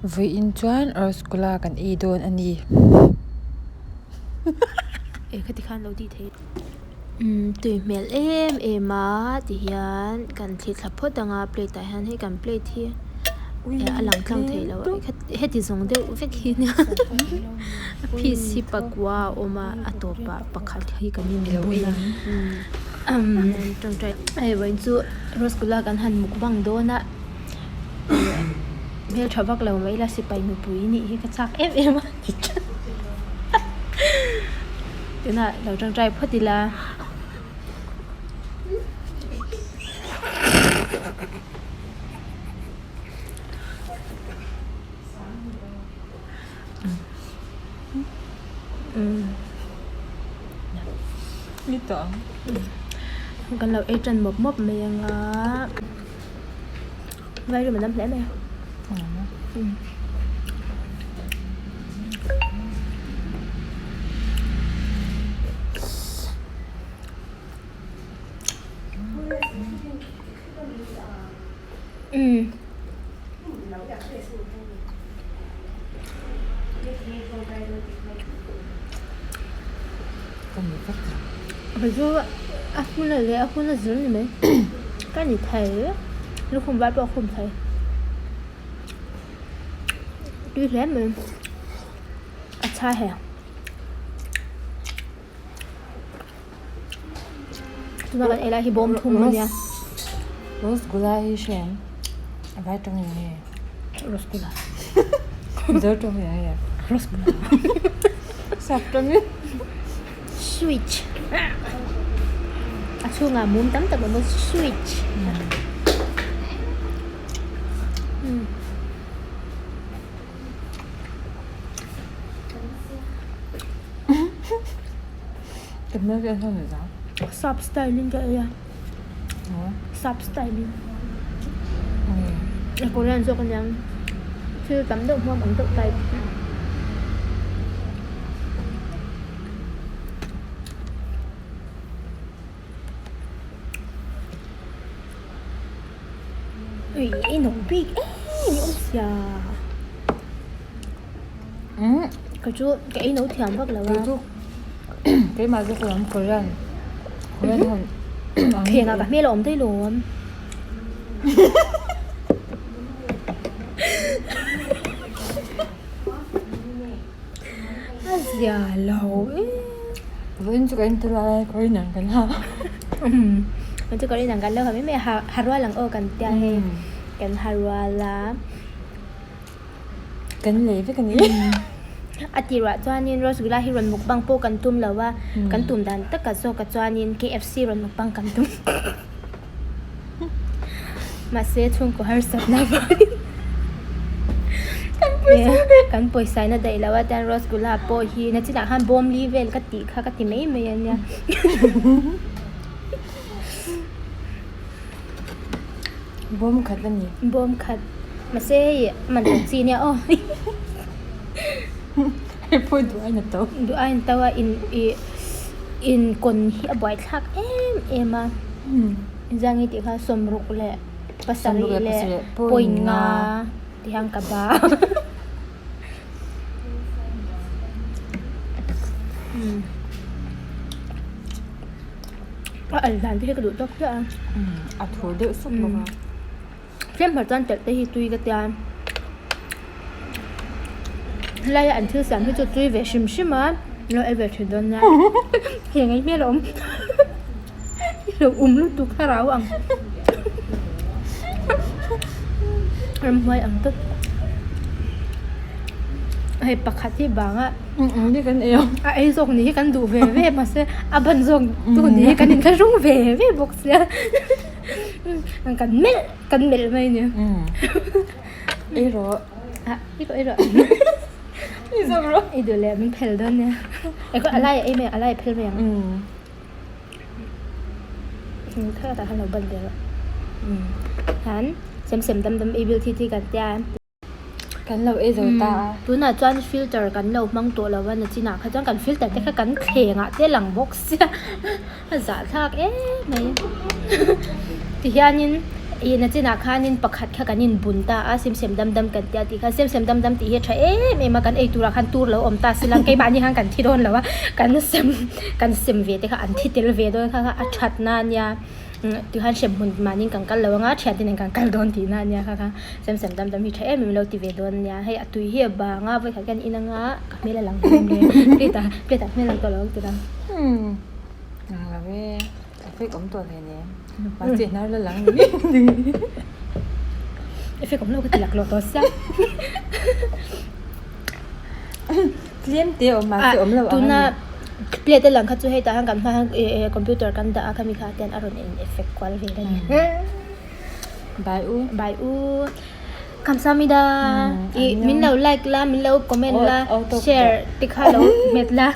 Vawiin chuan rasgula kan ei dawn a ni. Eh khati khan lo tih theih. Umm tui hmel em em a tihian kan thli thla phawt ang a plate ah hian hei kan plate hi a lang tlang thei lo a heti zawng deuh vek hi nia a piece hi pakua a awm a a tawpah pakhat hi kan inbun a umm hei vawiin chu rasgula kan han mukbang dawn a. Hmeltha vak lo mai ila sipai nupui nih hi ka chak em em a ti tlat tunah lo tangtai phawt ila. Kan lo ei tan mawp mawp mai anga. Vai rim a dam hle mai a. Umm. Hei chu a hun a leh a hun a zir ni mai ka ni thei lukhum var pawh a khum thei tui hle mai a chhah heh tuna kan ei lai hi bawm thum a nia. Rasgula hi hre ang a vai tawng eng nge Rasgula Mizo tawng eng nge Rasgula Sap tawngin Switch a chhungah mum tam tak a awm a switch Sap style in ka ei a sap style in a Korean zawk aniang thil tam deuh hmuam ang deuh type. Ui i no bik em i awm sia ka chu ka ei no thiam vak lo a keimah zawk lam Korean Korean ho thleng ah ka hmel a awm daih lo awm a zia lo em. Vawiin chu ka inti lai a Korean ang kan ha. Vawiin chu Korean ang kan lo ha mai mai a ha rual ang aw kan tia hei kan ha rual a. Kan lei vek a ni. A tirah chuanin Rasgula hi rawn mukbang pawh kan tum lo a, kan tum dan taka zawkah chuanin KFC rawn mukbang kan tum. Mahse chhungkaw harsatna avangin kan pawisa in a daih lo a, tian Rasgula pawh hi nachinah khan bawm li vel ka tih kha ka ti mai mai a nia. Bawm khat a ni. Bawm khat. Mahse hei a man tak chi nia aw. Hei pawh duh aiin a to. Duh aiin a to a in ih inkawn hi a buai thlak em em a. Zangi tih kha sawmruk leh pasarih leh point nga ti hian ka ba. A al dan te hi ka duh tawk chiah a. A thur deuh sup bawk a. Tlem hmar chuan telh te hi tui ka tia. Helaia an thil siam hi chu tui ve hrim hrim a, lo ei ve thin dawn nia. Heng ei hmel a awm. Lo um lutuk thlarau ang. Ramhuai ang tawp. Hei pakhat hi bang a. A ei zawk ni hi kan duh ve ve mahse a ban zawk tu ni hi kan inthlahrung ve ve bawk sia kan melh kan melh mai a ni. Ei rawh. Ei rawh ei rawh. Ei zawk rawh. Ei duh leh min phel dawn nia. A lai a ei mai ang a lai a phel mai ang. Thlalak ah khan lo ban ve rawh. Hian sem sem dam dam ei bil thi thi kan tia. Kan lo ei zo ta a. Tunah chuan filter kan lo hmang tawh lo a nachinah kha chuan kan filter te kha kan thleng ah te lang bawk sia a zahthlak em mai. Tihianin Ih nachinah khanin pakhat kha kan inbun ta a, sem sem dam dam kan tia tih kha sem sem dam dam tih hi a tha em em a, kan ei turah khan tur lo awm ta sila keimahni khan kan thi dawn lo a, kan sem kan sem ve te kha an thi tel ve dawn kha kha a that na ania tikhan hremhmun mahni kan kal lo anga thiante nen kan kal dawn tihna ania kha kha sem sem dam dam hi tha em em lo ti ve dawn ania hei a tui hi a bang a vawikhat hian in anga ka hmel a lang em em plate ah plate ah hmel a lang tawh lo ang tira. Ang lo e. Effect awm tawh hle nen. Mahse hnar la lang ni ni. Effect awm lo ka ti laklawh tawh sia. Tlem te awm mahse awm lo ang a ni. Tuna plate a lang kha chu hei tah hian kan hma hian computer kan dah a khami kha te hian a rawn in effect kual vel a ni. Bye u. Bye u. Kamsamida. I min lo like la min lo comment la share te kha lo hmet la.